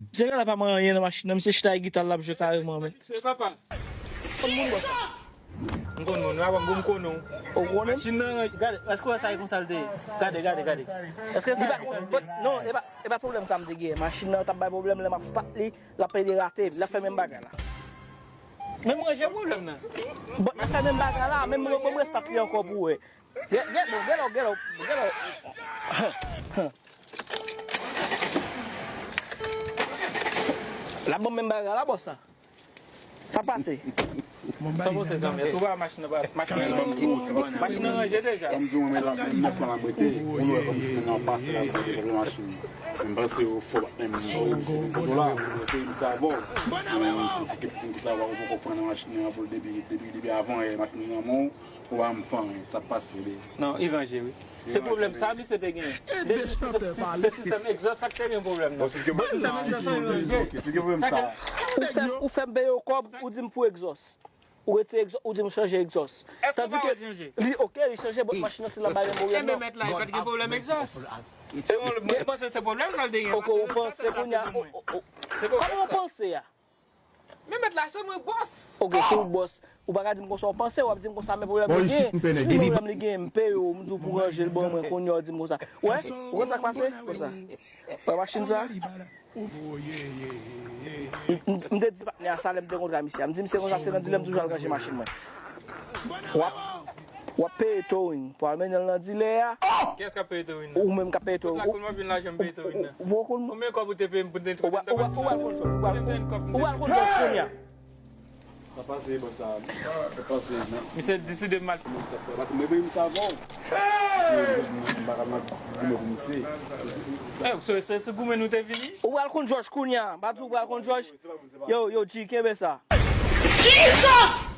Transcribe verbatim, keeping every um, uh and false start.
Misye genlè pa manyen nan machin nan, misye chita ak gita l ap jwe kareman, men. Se papa. Konn moun bò sa. M konn moun, m konn moun, m konnen w. Ou konnen? Machin nan, gade, èske w wè sa e konsa l te ye? Gade, gade, gade. Èske sa e konsa l te ye? Non, e pa, e pa pwoblèm sa m te gen. Machin nan t ap bay pwoblèm, lè m ap start li, l ap pede rate, l ap fè menm bagay la. Men m ranje pwoblèm nan. Bon, l ap fè menm bagay la, men m, m restart li ankò pou wè. Gen, gen, bon, gen lò, gen lò, gen lò. L ap ban m menm bagay la, bòs la. Sa pase? Sa pase, zanmi. Èske w pa wè machin nan pa, machin nan, machin nan ranje deja? Kòm di w, mwen la, nèf lan la mete, ou wè kòm si nan pase la, mwen te machin. M panse yo fò, menm, ou se menm kote w la, mwen te, m sa avè w. Mwen, ti kèp, ti sa avè w, ou poko fè nan machin nan, pou depi, depi, depi avan, e machin nan, mwen, Ou pa m fann, sa pase li. Non, li ranje, wi. Se pwoblèm sa, misye te gen. Depi se sistèm egzòs sa k te gen pwoblèm nan. Sistèm egzòs sa ranje. Ou fè, ou fè m peye w kòb, ou di m pou egzòs. Ou retire egzòs, ou di m chanje egzòs. Èske ou pa wè l chanje? Li, oke, li chanje, but machin nan se la bay menm pwoblèm nan. Ebyen, mèt la, li pa t gen pwoblèm egzòs. Se yon, mwen panse se pwoblèm sa l te gen. Oke, ou panse kounye a, o, o, o. Kòman w panse a? Men mèt la, se mwen bòs. Oke, se ou bòs. Ou pa ka di m konsa w panse, w ap di m konsa, men pwoblèm li gen. Men pwoblèm li gen, m peye w, m di w pou ranje l ban mwen, kounye a w di m konsa. Wè, ou wè sa k pase? Konsa. Wè machin sa? M, m, m te di patnè a sa lè m te kontre a misye a. M di misye konsa, se nan dilè m toujou al ranje machin mwen. W ap W ap peye towing pou al mennen l nan dilè a. Kiyès k ap peye towing nan? Ou menm k ap peye towing. Tout la kounye a vin lajan m peye towing nan. Ou poko konn. Konbyen kòb ou te peye m pou n te... Ou pral konn jòj kounye a. Sa pase, bòs sa. Sa pase, non. Misye deside m al. Mwen peye m sa avè w. M pa ka mal goumen pou misye. Eh, se, se sou goumen nou te vini? Ou pral konn jòj kounye a. M pa di w pral konn jòj. Yo, yo, G, kenbe sa. Jesus!